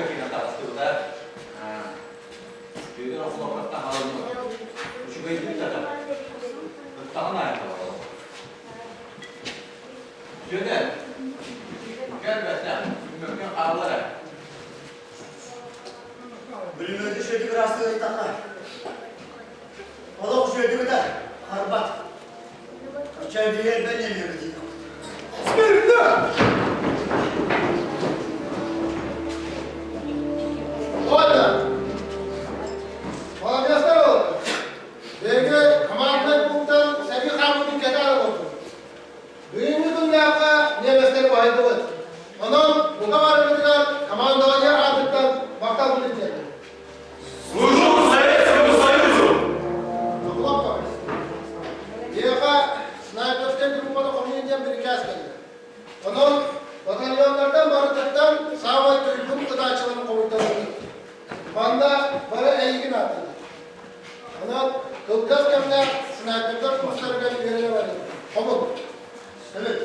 Окуопка киирэн таҕыстыбыта. Сүөдэр окуопкаттан халынна. Үчүгэйдик да ыттаҕын аайы табалар. Сүөдэр, кэл бэттэх, күммөккө хаалла эрэ. Бүлүмүөтү сүөдүк ыраастыы ыйытахха, олох сүөдүгүтэ харбат. Оччо биһиэр бэн эмиэ Ладно. Молодецтар ол. Биһиги команднай пунктан сэрии хаамыытын кэтээн олордубут. Бүгүҥҥү күннээххэ немецтэри баһыйдыбыт. Онон бука барыбытыгар командование аатыттан махталбытын тиэрдэбит. Служу Советскому Союзу! Биһиэхэ снайперскай группаны хомуйун диэн бирикээс кэллэ. Онон батальоннартан барытыттан саамай туйгун ытааччыларын хомуйталыыбыт. Манна бары эйигин ааттыыллар. Онон кылгас кэмҥэ снайпердар курстарыгар үөрэнэ барыҥ. Хомун. Салют.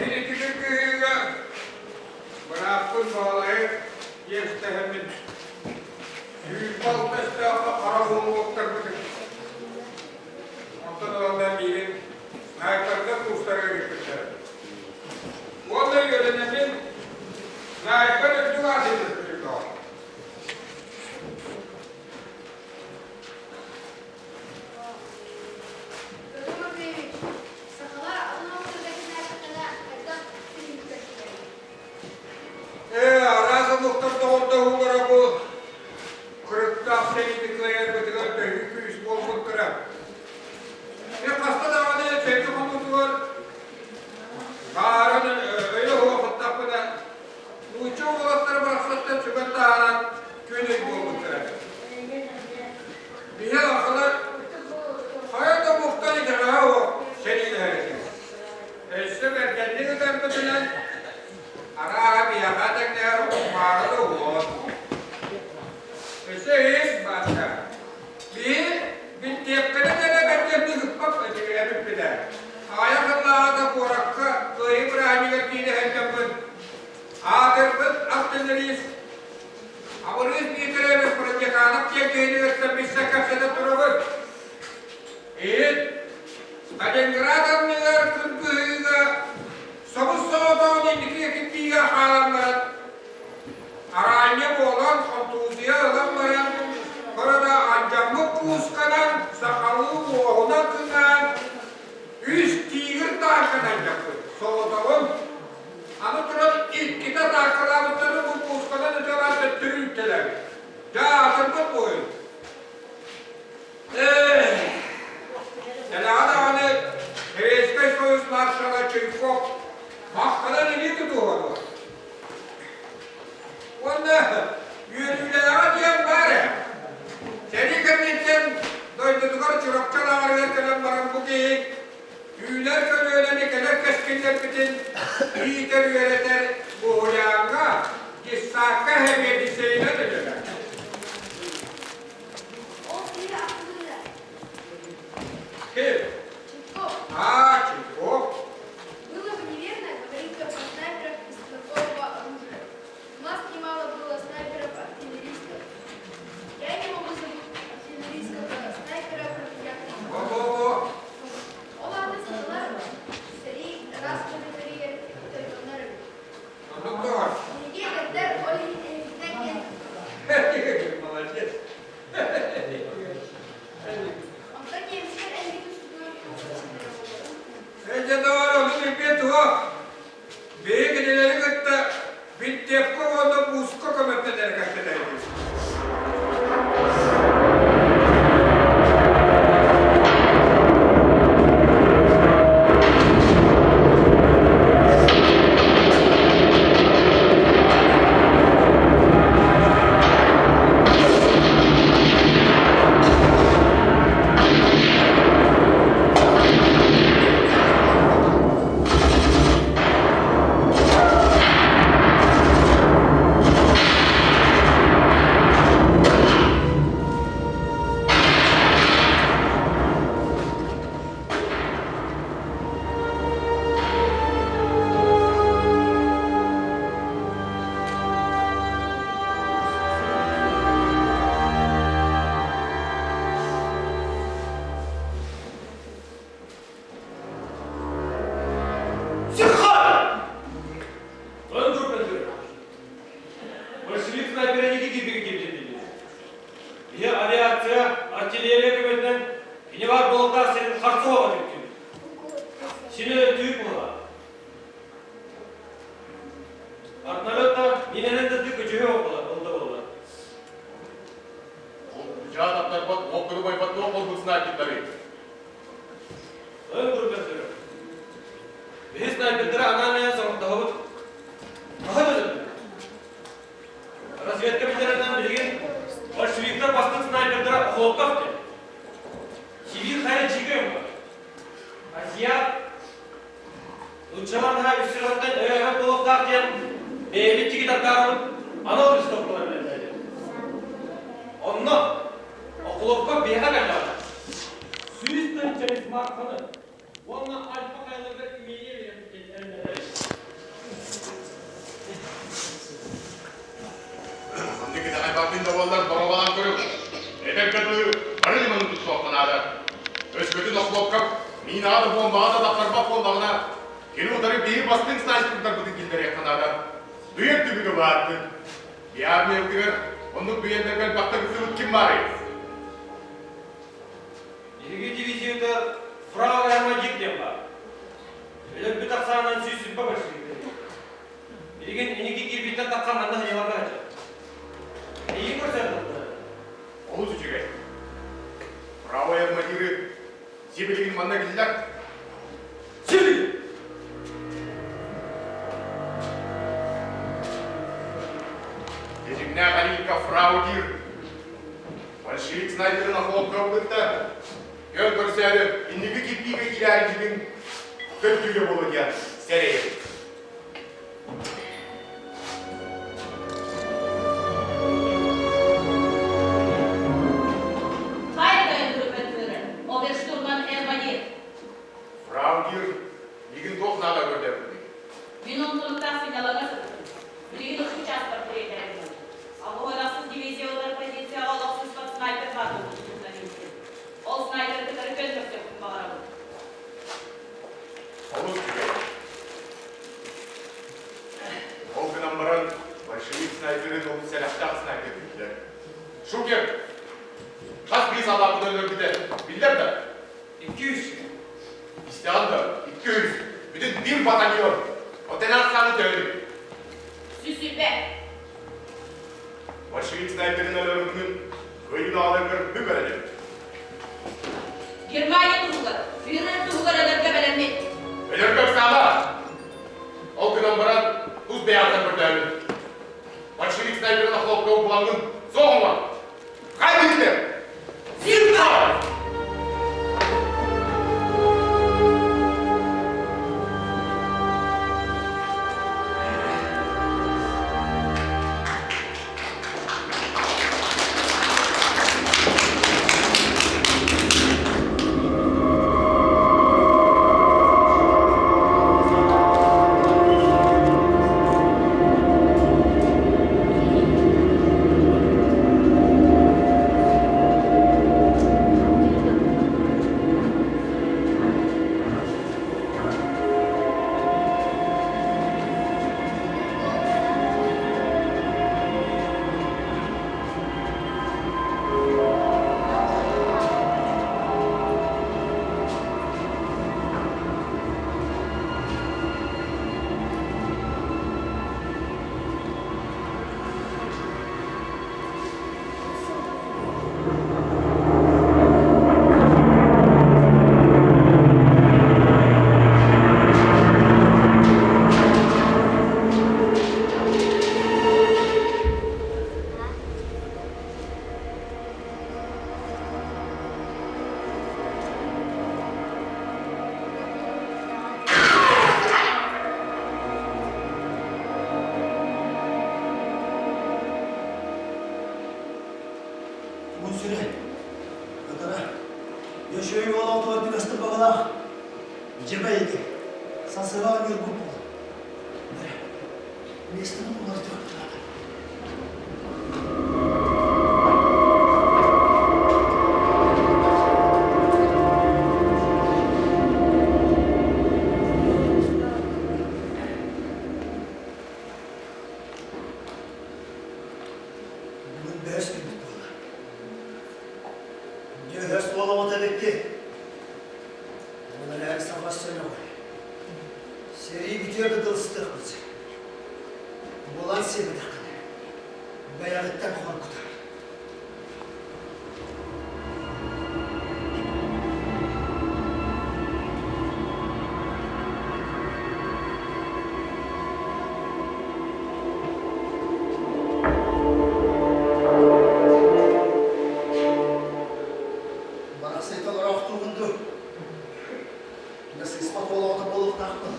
Итини кыһыыга бырааппын баалайы иэстэһэммин 106 өстөөххө хара уҥуохтарбытын онтон ыланнар миигин снайпердар курстарыгар ыыппыттара. Уонна үөрэнэммин снайпер үрдүк аатын түспүтүм доҕор. Петр Матвеевич, сахалар атын омуктарга тэҥнээтэххинэ хайдах ситиһиилэрдээхтэрий? Ээ, араас омуктар доҕордоһуулара бу кырыктаах сэриини кыайарбытыгар төһүү күүс буолбуттара. Мин хаста даҕаны сэрии хонуутугар баарын өйө суох нуучча уолаттара барахсаттан сүгэн таһааран күн ый буолбуттара. Биһи сахалар хайа да омуктан итэҕэһэ суох сэриилэһэр этибит. Өссө бэргэнник ытарбытынан арааһа биһиэхэ тэҥнэһэр омук да уһуон. Өссө иһин баатта. Биһи бинтиэпкэнэн эрэ бэргэнник ыппап эбиппитэ. Аҕыйах сыллааҕыта куоракка Кыайыы бырааһынньыгар киирэ сылдьаммын аатырбыт артиллерист Абырыыс Дмитриевич Протеканов диэн киһини кытта билсэ кэпсэтэ турабыт. Иһит Сталинград анныгар кыргыһыыга собус-соҕотоҕун инники кирбиигэ хаалан баран, араанньа буолан, контузия ылан баран, кырада алдьаммыт куусканан сахалыы уоһунан кыҥаан, үс тигр тааҥканы алдьаппыт соҕотоҕун. Аны туран иккитэ тааккалаабыттарын бу куусканан ытыалаан төттөрү үүттэлээбит. Дьэ аатырбыт буойун. Дэлэҕэ даҕаны Советскай Союз маршала Чуйков махтанан илии тутуһуо Уонна үөрүүлээҕэ диэн баар ээ. Сэрии кэнниттэн дойдутугар Чурапчы лааҕырыгар кэлэн баран бу киһи үүнэр көлүөнэни кэлэр кэскиллэрбитин иитэр-үөрэтэр уһуйааҥҥа, дьыссаакка сэбиэдиссэйинэн үлэлээтэ. Артналета минэнэн да көчүһү ылда буолла. Дьаат аттарбат, уоккуну байбат туох буолбут снайпердары? Ön группа Биһи снайпердары анаан соҥордоһобут. Хаһан өлөбүт? Разведка билэринэн билигин большевиктар бастыҥ снайпердара Охлопков диэн. Сибиир хайа дьиикэй омуга. Азиат нууччалар наһаа үс сүрэхтэн өйөөбөт буолуохтаах диэн бэйэбит чиги таркаарабыт анал листовкалар бэлэмнээтэ. Онно Охлопков биһиэхэ кэллэҕинэ 100 тыһыынча бисмарканы уонна Альпа хайаларыгар имение биэриэхпит диэн эрэннэрдэ. Маннык итэҕэйбэппин да буоллар боруобалаан көрүҥ. Этэргэ дылы, бары ньыманы тутуохха наада. Өскөтүн Охлопков миинаҕа да буомбаҕа да тахсарбат буоллаҕына, кини утары биир бастыҥ снайпердарбытын киллэриэххэ наада. Дуйар түбүгэ бааттын. Армиябытыгар оннук дуйаннарга элбэхтэ кыттыбыт ким баарый? Биһиги дивизиятыгар фрау Эрмадик диэн баар. Өлөрбүт ахсаанынан 120 большевик. Билигин инники киирбиттэн тахсан манна сынньалаҥҥа сылдьар. Эйигин көрсөн тыллар. Олус үчүгэй. Правой армадиры сибилигин манна киллэр. Сибилигин! Дьиҥнээх Алинка фрау диир. Большевик снайперын охлопков кытта көр көрсөөрү инники кирбиигэ киирээри дьиҥин көрдүүрэ буолуо диэн сэрэйэбит. Оберштурман Эрманир. Фрау Дир, мигин туох наада көрдөбүтүй? Мин онтуруктаах сынньалаҥҥа сыттым. Билигин охсуу чааспар тириэтэрэммин. Алгыһынахсыз дивизионнар позицияҕа олохсуспат снайпер баар буолбутун иһиттим. Ол снайперы кытары көн көрсөхпүн баҕарабын. Олус үчүгэй. Ол гынан баран, большевик снайперын олус сэрэхтээх снайпер дииллэр. Шукер, хас биир салааппытын өлөрбүтэ биллэр да? 200. Истэҕин да, 200. Бүтүн биир батальон. Отенар сааны төһөнүй? 120. Большевик снайперин өлөрбүтүн кыайыын аҕаларгар бүк эрэнэбит. Германия туһугар, фюрер туһугар өлөргө бэлэммит. Өлөргө ыксаама! Ол гынан баран, тус бэйэҕиттэн көрдөөбүт. Большевик снайперин охлопков буламмын суох оҥор! Хай билдер! Сирка! Бу сүрэ, кытара, Дьөшөй уол түгэстик баҕалаах, дьэбэйди, сасыга оонньуурбут буолан. Бэрэ, миэстэни уларытыахтаах. Бүгүн бэһис күммүт буолла. Дьэ, суол оҕото эбикки. Ол эрээри саҥа сөнөҕүй. Сэрии бүтүөр да дылыстыахпыт. Булан сиэбэтэххинэ, бэйэҕиттэн хоргутар. Барахсайта олороохтуугун дуу? Дьэ сыыспат уол оҕото буолуохтаахпын.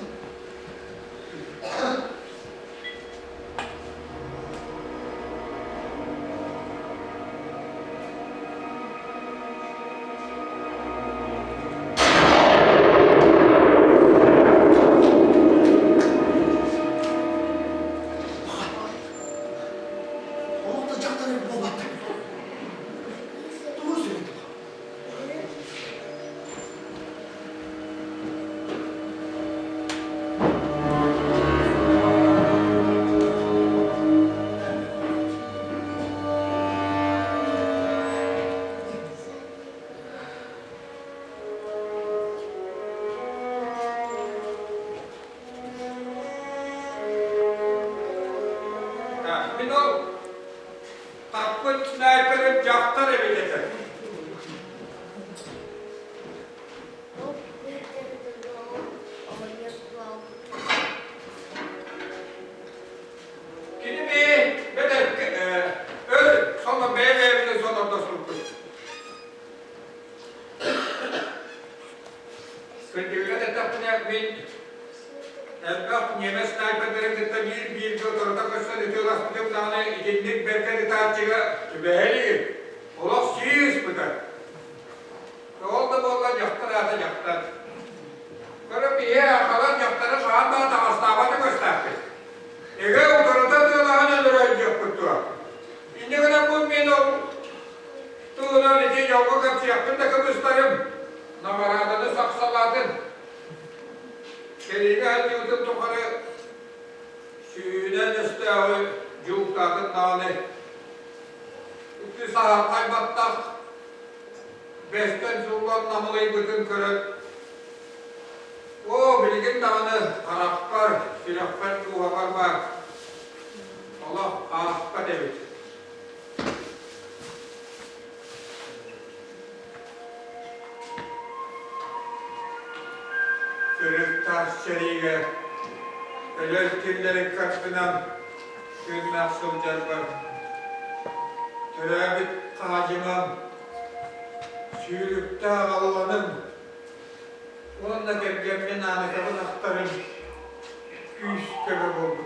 Олох да дьахтар эбит буолбаттар. Тугу сүрүн Мин ол Таппыт снайперым дьахтар эбит этэ. Кини бэйэ бэтэр өр сонно бэйэ-бэйэбитин сонордоспуппут. Кырдьыгынан эттэхпинэ, мин элбэх ньиэмэс снайпердарын кытта биир-бииргэ утарыта көрсөн ытыаласпытым даҕаны итинник бэркэ ытааччыга түбэһэ илигим. Олох сии ыспыта. Ол да буоллар дьахтар аата дьахтар. Көрө биһи халан дьахтары хаһан да таҥастаабат көстөөхпүт. Эгэ утарыта ытыалаһан өлөрө дуо. Инньэ гынан бу мин ол туһунан ити дьоҥҥо кэпсиэхпин да кыбыстарым. Наҕарааданы сахсалаатын. Сэриигэ сылдьыбытым тухары сүүнэн өстөөҕү дьууктаатын даҕаны икки саһархай баттах бэстэн сууллан намылыйбытын көрөн оо билигин даҕаны харахпар, сүрэхпэр, дууһабар баар олох ааспат эбит. Ырыктаах сэриигэ өлөр тиллэрин картынан тыыннаах сылдьарбар төрөөбүт хаадьымам, сүүрүктээх алланым уонна кэргэммин Ааныкабын ахтарым күүс-көмө буолбуттара.